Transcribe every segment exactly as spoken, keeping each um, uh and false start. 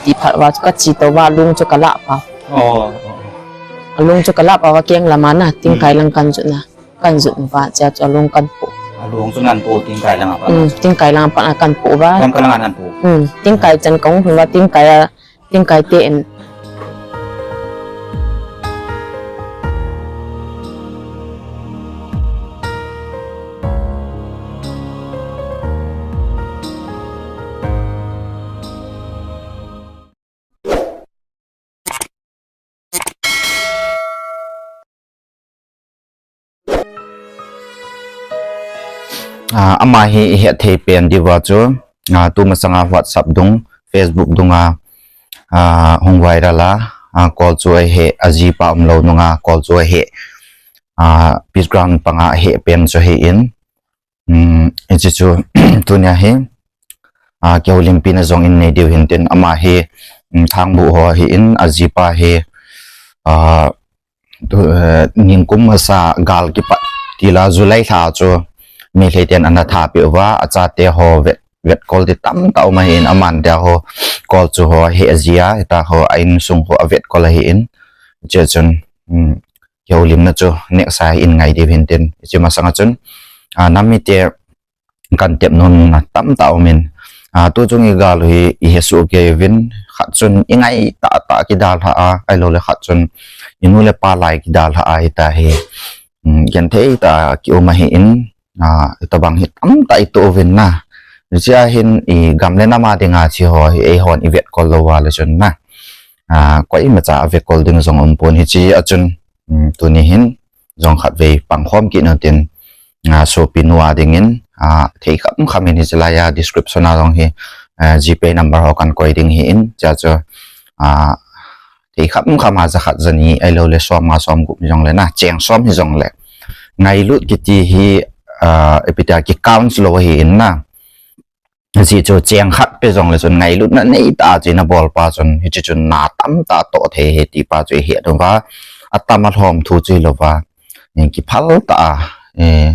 Ti phat uva chu kache tou uva, alung chu kalah pau. Oh, oh, oh. Alung chu kalah pau uva, keng lama na, tingkai lang kan jut na. Kan jut uva, chea chu alung kan po. Alung chu nan po, tingkai lang a pat. Hmm, tingkai lang a pat a kan po uva. Kong ka lang a nan po. Hmm, tingkai chan kahung lhun uva, tingkai a, tingkai te in. Ah, ama hi ihet thei pen diuva chu, ah, tumasanga WhatsApp dung, Facebook dunga, ah, hung viral a, ah, kol chu ahe, ajipa umlou nunga kol chu ahe, ah, Peace Ground panga ahe pen chu ahin, um, hiche chu, tunia hi, ah, kihoulimpi na jong in nei diu hintin, ama hi, um, Thangbu ho ahin, ajipa hi, ah, tu, eh, ningkum masa gal kipat tila July lha chu Meitei ten ana thapeh uva, achate ho vet, vetkol ti tamtah um ahin, aman tia ho kol chu ho ahe jia, hita ho a insung ho avetkol ahin, hiche chun, um, kihoulimna chu next a hin ngai diu hintin, hiche masanga chun, ah, nam mite kan tep nomna tamtah umin, ah, tuchung igal u hi ihesoh kei uvin, khat chun ingai tahtah kidalha a, ahilou le khat chun inu le ipa lai kidalha a hita hi, um, genthei tah a kium ahin, ah, hitobang hi tamtah itoh uvin na. Hichea hin igam le nam a dinga hiche ho hi eihon ivetkol lou uva le chun na, ah, koimacha avetkol ding jong umpon, hichea chun, um, tuni hin jong khatvei pangkhom kit utin, ah, sopinu a dingin, ah, thei khamkham in hiche laiya description a jong hi, ah, GPay number ho kan koi ding ahin, chea chu, ah, thei khamkham a jakhat jani ahilou le somnga somgup hijongle na, cheng som hijongle, ngailut kiti hi, ah, ipi tia kicount lou ahin na. Hiche chu cheng khat pe jongle chun ngailutna neitah a chu ina bolpa chun, hiche chun na tamtah toh thei ahi tipa chu ihet uva, atam alhom thu chu hilouva, eh, kiphal tah a, eh,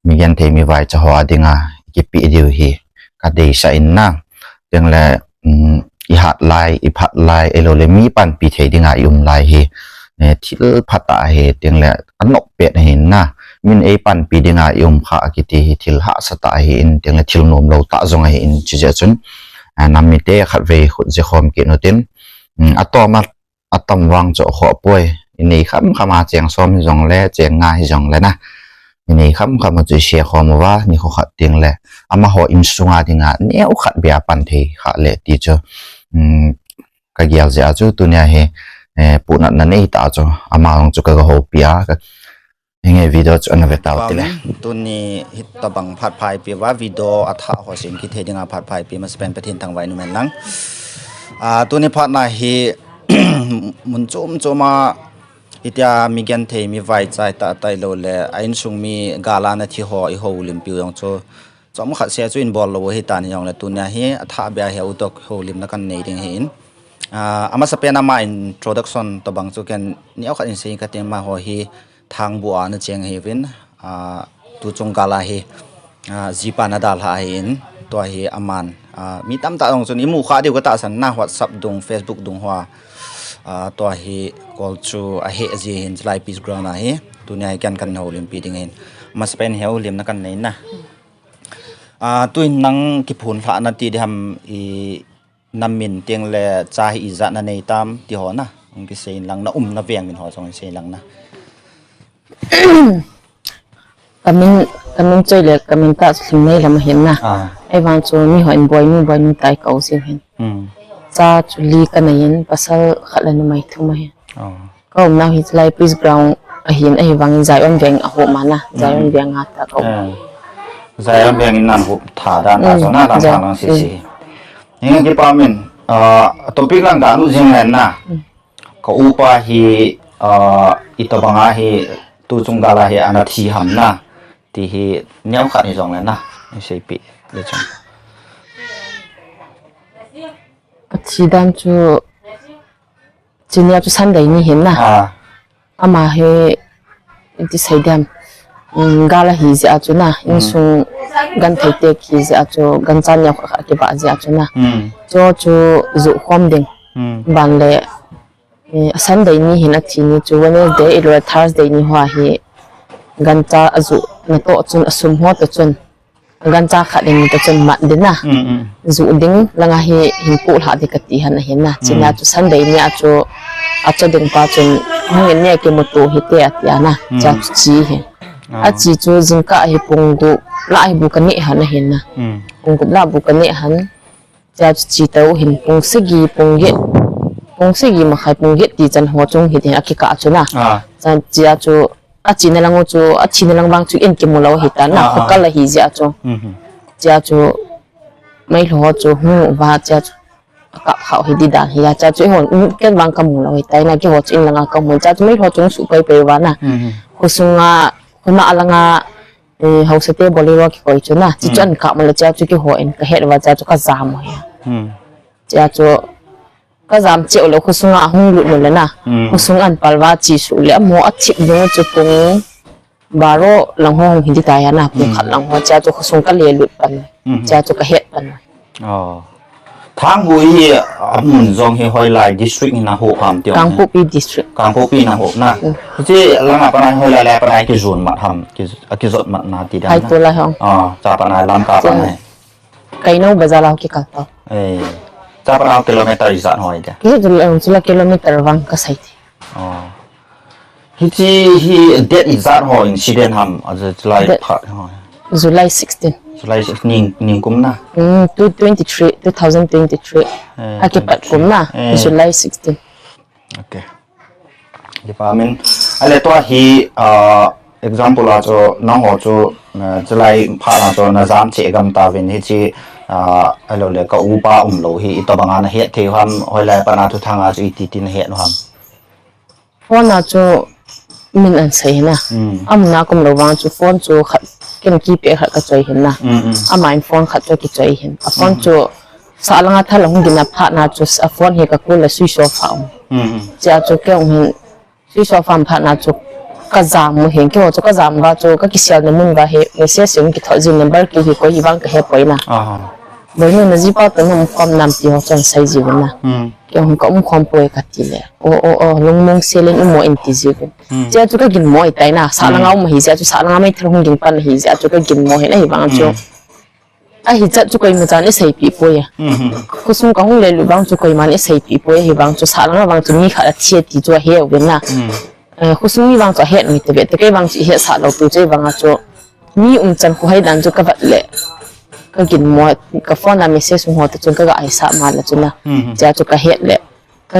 migenthei mivaicha ho a dinga kipeh diu hi kadeisah in na. Tengle, um, ihat lai, iphat lai, ahilou le mi panpi thei dinga ium lai hi, eh, thil phatah ahi, tengle anop pet ahin na. Min eipanpi dinga ium kha kiti hi thil hahsatah ahin, tengle thil nomlou tah jong ahin, chujeh chun, ah, nam mite khatvei khut jekhom kit utin, um, atoma atam vang chu akhoh poi. Inei khamkham a cheng som hijongle, cheng nga hijongle na, inei khamkham a chu ishare khom uva, nikho khat tengle amaho insunga dinga neokhat beh a pan thei khah le ti chu, um, kagel jeh a chu tunia hi, eh, puhnatna neitah a chu ama jong chu kaga houpi a, ka, hinge video chu ana ve tau tile. Tuni hitobang phatphaipi uva video athah ho sem kit thei dinga phatphaipi masapen Pathen thangvah in um hen lang. Ah, tuni phatna hi mun chom chom a hitia migenthei mivaicha tahtah ahilou le a insung mi gal a ana thi ho ihoulimpi u jong chu chomkhat seh chu inbol lou u ahitan hijongle tunia hi athah beh a hi utoh houlimna kan nei ding ahin. Ah, amasapen ama introduction tobang chu ken neokhat in sei kate, amaho hi Thangbu a ana cheng ahiuvin, ah, tuchung gal a hi, ah, jipa ana dalha ahin, tua hi aman, ah, mi tamtah jong chun imu kha diu katahsan na, WhatsApp dung, Facebook dung hoa, ah, tua hi kol chu ahe ji ahin, chulai Peace Ground a hi, tunia hi ken kan houlimpi ding ahin, amasapen hi houlimna kan nei na. Ah, tuin nang kiphonlhahna ti diham, i, na min tengle cha hi ijat nanei tam ti ho na, hung kisei in lang, na umna veng min ho jong kisei in lang na. Kamin, kamin choi le kamin tah chu Lhingneilem ahin na. Ah. Ahivang chu mihon Boinu, Boinu tia kou jiu ahin. Hmm. Cha chu li kanei in, pasal khat le numei thum ahin. Oh. Kaumnau hi chulai Peace Ground ahin, ahivangin Zion veng ahop ma na, Zion veng a ta kaum. Eh. Zion veng in nan hop tha dan ta, mm, jong na lang, Zion, lang sisi. Mm. Hinge kipa min, ah, topic lang galut jing len na. Mm. Ka upa hi, ah, itobanga hi tuchung gal a hi ana thi ham na. Ti hi neokhat hijongle na. Iseipeh le chun. Athi dan chu Chunia chu Sunday ni hin na. Ah. Ama hi, iti sei diam. um, gal ahi jeh a chu na, insung genthei te kihi jeh a chu, gancha neo khat khat kibah jeh a chu na. Chu chu juh khom ding. Ban le, eh, a Sunday ni hin athi ni chu, Wednesday, ahilou le Thursday ni hoa hi gancha ajuh natoh chun, asum ho toh chun. Gancha khat in toh chun mat ding na. Juh ding langa hi hin poh lha ding kati han ahin na. China chu Sunday ni a chu, acho ding pa chun, hung in ni a kimuto hite ati a na. Cha chu chi hi. Achi chu jingkah hi pung gup lah hi bu kaneh han ahin na. Pung gup lah bu kaneh han. Cha chu chi tau hin pung sagi, pung get, pung sagi makhai, pung get ti chan ho chung hiti hin akikah chu na. Cha chu achina lang u chu, achina lang vang chu in kimu lou hita na, khokal ahi jeh a chu. Cha chu meilhou ho chu hung uva, cha chu akap khau hi di dan hi a, cha chu eihon, ken vang kamu lou hitai na, keiho chu in langa kamu, cha chu meilhou chu hung suh pai pai uva na. Khosunga, khona langa, eh, haosa te Bolero kikoi chu na, chi chu an kap mo le, cha chu keiho in kahet uva, cha chu kajam u hi. Cha chu kajam cheh u le khosunga ahung lut u le na. Khosung an pal uva chesuh le amaho athip ding u chu pung baro lang ho hung hi di tai a na, pung khat lang ho, cha chu khosung kale lut pan. Cha chu kahet pan. Thanghu hi amun jong hi hoilai district hi naho ham ti ong? Kangpokpi district. Kangpokpi naho na. Hiche langa pat a hoilai lai pat a kijon mat ham, ki, akijot mat na ti dan na. Hai to lai hong. Cha pat a Lamka pat a. Kainou bazar a kikal to. Cha pat a kilometer ijat ho ite? Kihi tu le, um, chula kilometer vang kasei ti. Hiche hi date ijat ho incident ham, aja chulai phat ho? July sixteen. July sixteen, ning, ning kum na? Mm, two twenty-three, two thousand twenty-three. Akipat kum na, July sixteen. Okay. Department. Ale tua hi, ah, example a chu, nangho chu, ah, chulai phat a chu najam cheh gam tauvin hiche, ah, ahilou le ka upa umlou hi, itobang a nahet thei u ham, hoilai pat a thuthang a chu iti ti nahet u ham? Phone a chu min an sei hin na. Amun a kaum lou vang chu phone chu khat, ken keypad khat kachoi hin na. Amin phone khat chu kichoi hin. A phone chu sah langa thal ahung gin a phat na chu a phone hi ka call le switch off a um. Chia chu kei hung hin switch off a um phat na chu kajam u hin, keiho chu kajam uva chu kakisel na mun uva hi message hung kithot jin, number keu hi koi hi vang kahe poi na. Boinu, najipa toh naum khom nam ti ho chun asei jiuvin na. Kei hung kaum khom poi kati le. O, o, o, lungmong sel in um o in ti jiuvin. Chia chu kaginmo ahitai na. Sah langa um ahi jeh chu, sah langa meithal hung ging pan ahi jeh chu kaginmo hin ahivang chu. Ahichat chu koima chan eiseipeh poi a. Khosung kahung le lut vang chu koiman eiseipeh poi, ahivang chu sah langa vang chu mi khat athi ti chu ahe uvin na. Eh, khosung mi vang chu ahet mi tave, te kei vang chu ihetsah lou pi chu ahivang a chu. Mi umchan khu hai dan chu kavet le, kaginmo, ka phone a message hung ho te chun kaga aisah ma le chun na. Chia chu kahet le, ka,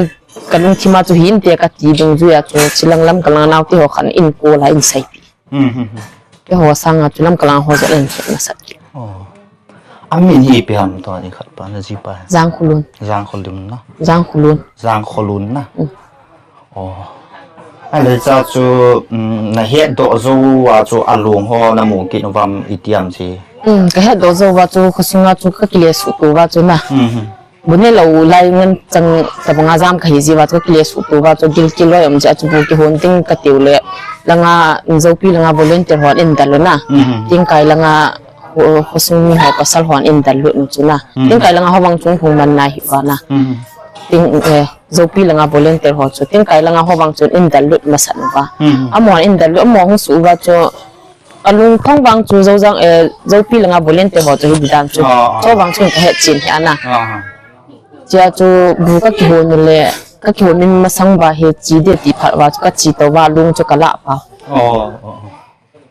kalungthim a chu hinte kati dungjuia chu, chilang Lamka lang naote ho khat in call a in seipeh. Keiho sanga chu Lamka lang ho jong in het masat kit. Amin hi ipi ham tua ni khat pa najipa? Jangkholun. Jangkholun na? Jangkholun. Jangkholun na? Ahile cha chu, um, nahetdoh jou a chu along ho namu kit uvam iti ham chi? Um, kahetdoh jou uva chu khosunga chu kakile suhto uva chu na. Bu nelou lai ngen chang tabanga jam kahi jiuva chu kakile suhto uva chu gilkel loi um jeh a chu bu kihon ding katiu le langa Joupi langa volunteer hon in dal u na. Tingkai langa khosung mi ho pasal hon in dal lut u chu na. Tingkai langa ho vang chu hung man nai hi uva na. Ting, eh, Joupi langa volunteer ho chu Tingkai langa ho vang chun in dal lut masat uva. Amahon in dal lut, amaho hung suh uva chu alungthong vang chu Joujang, eh, Joupi langa volunteer ho chu hi di dan chu. Chu vang chun kahet chen hi ana. Chia chu bu kakihon u le, kakihon min masang uva hi che ding ti phat uva chu kache tou uva along chu kalah pau.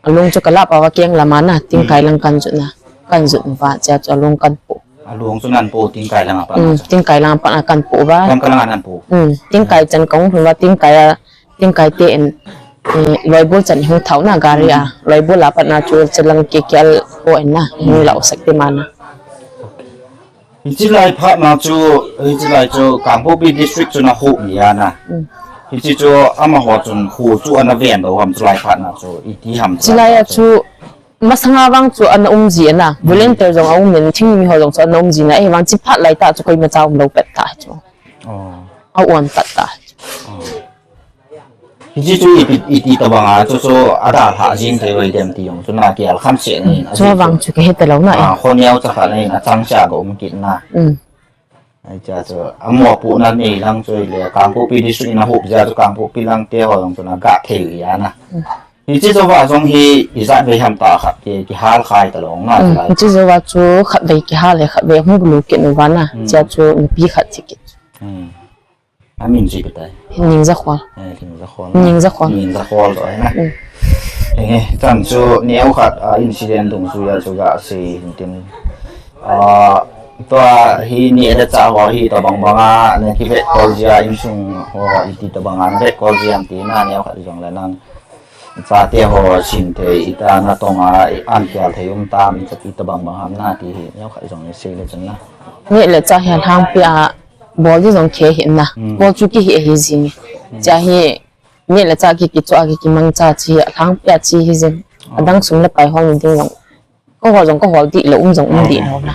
Along chu kalah pau uva keng lama na, Tingkai lang kan jot na, kan jot uva, chia chu along kan po. Along chu nan po, Tingkai lang apat na. Tingkai lang apat na kan po uva. Tingkai chan kahung lhun uva, Tingkai a, Tingkai te in, eh, Loibol chan hung thau na gari a. Loibol apat na chu chalang K K L ho in na, hung lau sak te ma na. Hiche lai phat na chu, hiche lai chu Kangpokpi district chu naho mi ana. Hiche chu amaho chun ho chu ana ven lou ham chu lai phat na chu, iti ham chu. Hiche lai a chu masanga vang chu ana um ji ana. Volunteer jong aum in, thingmi ho jong chu ana um ji na. Ahivang hiche phat lai tah chu koima cha um lou pet tah chu. A on tat tah chu. Hiche chu iti, iti tobanga chu, chu adalha jing thei lou dem ti jong chu na kial kham se ni. Chu vang chu kahe talou na. Ah, khoneo cha kha nei na chang cha ga um kit na. Mm. Ai cha chu, amo pu na nei lang chu le, Kangpokpi district na hup ja chu, Kangpokpi lang te ho jong chu na ga thei ya na. Mm. Hiche chu va jong hi, ijat ve ham ta khat ki, kihal khai talou na. Mm. Hiche chu va chu khat ve kihal le, khat ve hung bulu kit nu va na. Mm. Cha chu nupi khat thi kit. Mm. Amin chu ipi tai? Ningjakhol. Eh, Ningjakhol. Ningjakhol. Ningjakhol toh, eh, na. Mm. Eh, chan chu neo khat, ah, incident dungjuia chu ga sei hin tin. Ah, tua hi neh le chah ho hi tobang banga na kivetkol jia, insung ho iti tobanga na vetkol jia ti na, neo khat jong le nang chate ho sin thei, ita na tonga, i an kial thei um tam, ita, ita bang bang ham na ti hi, neo khat jong ni sei le chun na. Neh le chah hi alhangpi a bol di jong khe hi na. Hmm. Bol chu kihi ahi jing. Hmm. Cha hi, neh le chah ki, kichoh a ki, kimang cha chi, alhangpi a chi hi jing. Oh. Adang sum le pai hol ding jong. Ka hol jong ka hol di lou, um jong um di lou na.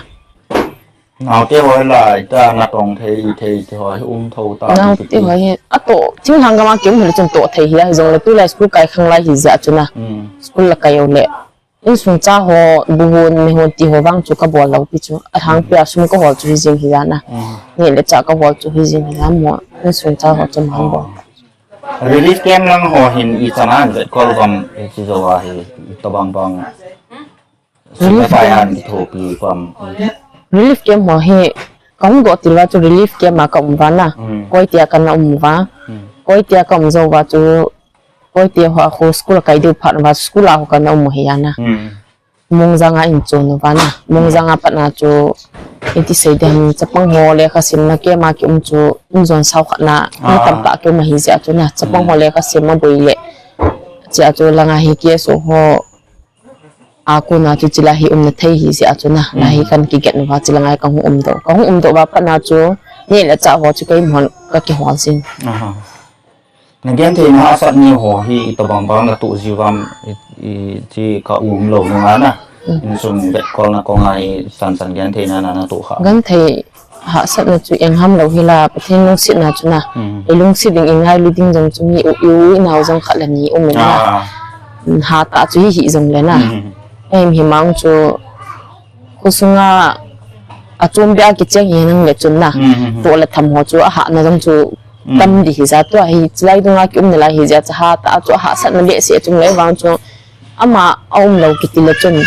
Naote ho la, ita na tong thei, thei, thei ho hi um tho ta. Naote ho hi, atoh, thinglhang gam a ki um le chun toh thei hi a, hi jong le tulai school kai khang lai hi jeh chun na. Hmm. School la kai u le. Insung cha ho, bu hon, me hon ti ho vang chu ka bol lou pi chu. Alhangpi a sum ka hol chu hi jing hi a na. Hmm. Neh le chah ka hol chu hi jing hi a mo. Insung cha ho chu mang bol. Relief camp lang ho hin ichan a na vetkol uvem, ichi jou a hi, itobang bang. Relief camp. Sum le pai a na kithopi uvem. Relief camp ho hi, ka hung doh til uva chu relief camp a ka um uva na. Hmm. Koiti a kana um uva. Hmm. Koiti a ka um jou uva chu, Koiti ho a khu school a kai diu phat uva, school a khu kana um u hi a na. Hmm. Mungjang a in chon uva na. Mungjang a pat na chu, iti sei ding ham, chapang ho lekha simna camp a ki um chu, um jon sao khat na, mi tamtah ki um ahi jeh chun na. Chapang ho lekha sim a boi le. Chea chu langa hi K S O ho a kona chu chila hi umna thei hi jeh chun na. La hi kan kigen uva, chilanga hi ka hung um doh. Ka hung um doh uva pat na chu, neh le chah ho chu kei mon ka kihol jing. Aha. Na genthei na hahsat ni ho hi itobang bang na toh jiu vem, i, i, chi ka um lou nunga na. Mm. Insung vetkol na kong a hi chan chan genthei na na, na toh kha. Genthei hahsat na chu eng ham lou hi la, Pathen lungset na chu na. Mm. I lungset ding i ngailu ding jong chu mi u, i u i nao jong khat le ni um in na. Ah. Hatah chu hi hi jong le na. Mm. Em hi mang chu khosunga a chom bia kicheng hi nang le chun na. Mm. Toh le tham ho chu a hahna jong chu Mm. Tam di hi jeh tua hi, chilai dunga ki um nalai hi jeh a chu hatah a chu ahahsatna behseh chung lei vang chu ama a um lou kiti le chun.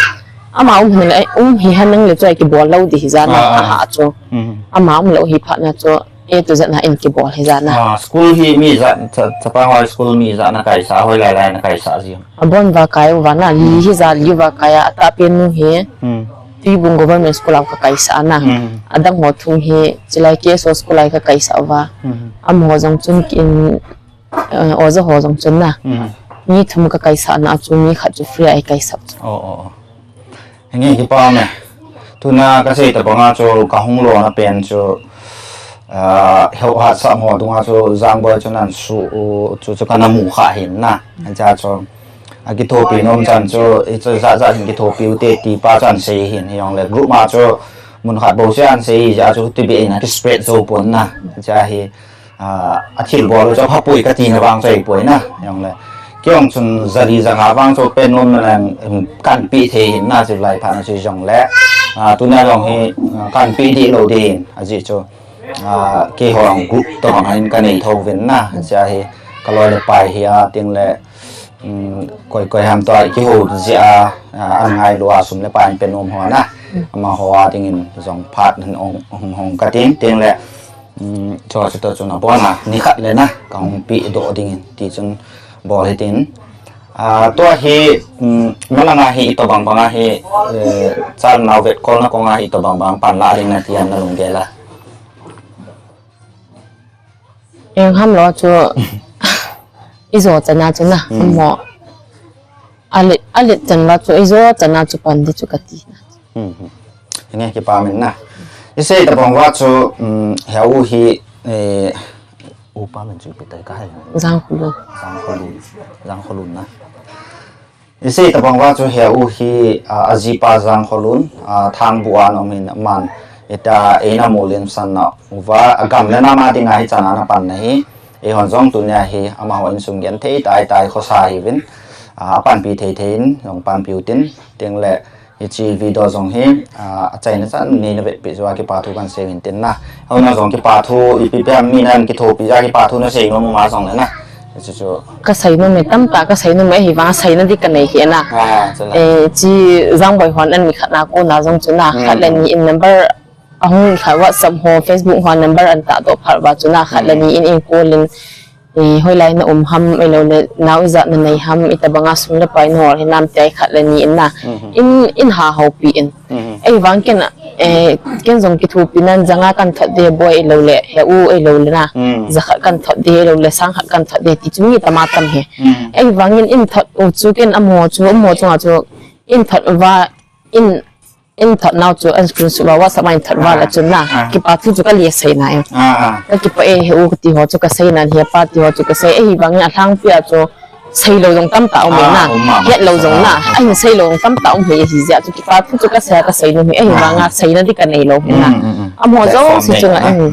Ama um hi le, um hi hen nang le chu a kibol lou di hi jeh a na, ah, ah, aha chu. Mm. Ama um lou hi phat na chu, A to Z na in kibol hi jeh a na. Ah, school hi mi ijat, cha, chapang hoi school mi ijat na kaisah, hoi lai lai na kaisah ji. Abon uva kai uva na, li hi jeh a li uva kai a, atahpen nu hi. Mm. Tuibung Government School a ka kaisah na. Mm. Adang ho thum hi, chilai K S O school a ka kaisah uva. Mm. Amaho jong chun kin, eh, oja ho jong chun na. Mm. Mi thum ka kaisah na, chu mi khat chu free a kaisah. Oh, oh, oh. Nge kipa me. Tuna ka sei tabang a chu ka hung lona pen chu, ah, heuhat sah ho dunga chu Jangboi chu nan su u chu, chu kana mu kha hin na. Acha chu. A kithopi nom chan chu, i chu jat jat hin kithopi u te ti pa chan sei hin hi jong le group ma chu mun khat bou se an sei ja chu ti be in a ki spread jo pon na. Ja hi, ah, a thil bol chu pha pui ka ti na vang chai pui na jong le. Ki jong chun jali janga vang chu pen nom na lang, um, kan pi thei hin na chu lai pha na chu jong le. Ah, tuna jong hi, ah, kan pi di lo din a ji chu. Ah, keiho group tabang hin ka nei tho vin na, sia hi ka loi le pai hi a ting le, um, koi koi ham tua kihou jia, ah, an ngailu a sum le pai pe nom ho na. Mm. Amaho a dingin jong phat hin ong, hong, hong ka tin, ting le, um, cho chu to chu na bon a, ni khat le na, ka hong pi doh dingin, ti chun bol hi tin. Ah, tua hi, um, malanga hi, i tabang banga hi, eh, chal nau vet kol na konga hi, i tabang bang pan la ding na ti an na lunggel a. Eng ham lo chu, i jo chana chu na, hmm, mo. A let, a let chan la chu, i jo chana chu pan di chu ka ti na. Hmm, hmm. Nge kipa min na. I sei tabang va chu, um, he u hi, eh, upa min chu ipi tai ka hai. Jangkholun. Jangkholun. Jangkholun na. I sei tabang va chu he u hi, a, a jipa Jangkholun, a, Thangbu a nom in man. Ita eina molin san na uva, a gam le nam a dinga hi chana na pan na hi. Eihon jong tunia hi amaho insung genthei taitai khosa hiuvin, ah, apanpi thei thei in jong panpi utin, tengle hiche video jong hi, ah, achaina chan neina vetpeh jeh uva kipa thu kahin sei uvin tin na. Hona jong kipa thu ipi pi ham, mi nan kithopi jeh a kipa thu nasei nom um a jongle na. Hiche chu. Kasei nom e, tamtah kasei nom e, ahivang seina ding kanei hi na. Ah, chule. Eh, hiche Jangboi hon an mi khatna kona jong chu na, khat le ni in number ahung kha WhatsApp ho, Facebook ho number ahin tahdoh phat uva chu na, khat le ni in eikou in, eh, hoilai na um ham, ahiloule nao ijat nanei ham, itobanga sum le pai nahol hinam tia khat le ni in na, in, in hahoupi in. Ahivang ken, eh, ken jong kithopi nan janga kahin thot ding boi ahiloule, he u ahiloule na, jakhat kahin thot ding ahiloule, sang khat kahin thot ding ti chu mi tama tam hi. Ahivangin in thot u chu ken amaho chu, amaho chunga chu in thot uva, in in thot nau chu an screenshot uva WhatsApp a in thot uva le chun na, kipa thu chu kale sei na e. Kakipah e, he u kati ho chu kasei nan, he pa ti ho chu kasei, ahivangin alhangpia chu seilou jong tamtah um e na, hetlou jong na, ahin seilou jong tamtah um e, hijeh a chu kipa thu chu kasei a kasei nom hi, ahivanga seina ding kanei lou hi na. Amaho jouse chunga,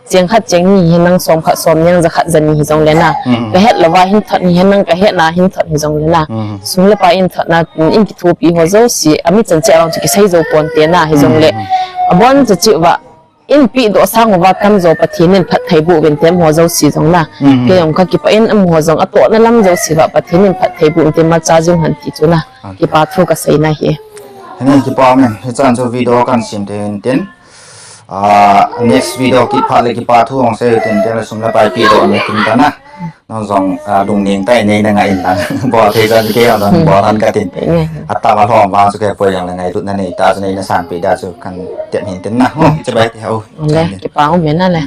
cheng khat cheng ni hihen lang, som khat som ni lang, ja khat ja ni hijongle na, kahet louva hin thot hihen lang, kahetna hin thot hijongle na, sum le pai in thotna, in kithopi ho jouse, ami chan cheh vang chu kisei jou ponte na, hijongle abon cheh cheh uva in pehdoh sang uva tamjo Pathen in phatthei boh uvinte, amaho jouse jong na. Kei jong kakipah in, amaho jong atohna lam jouse uva Pathen in phatthei boh uvinte, imacha jing hen ti chu na, kipa thu kasei na hi. Henge, kipa umin, hichan chu video kahin sem thei intin. Ah, next video kit phat le kipa thu hung sei utin, tengle sum le pai pehdoh ni tin ta na. Nang jong, ah, lungneng tah in neina ngai in lang. Bol thei chan kei jong bol hen katin. Atah a lhom vang chu kei poi jongle ngailutna neitah chu neina sanpeh dia chu kahin tem hin tin na. Chibai ti ho. Le, kipa umin a le.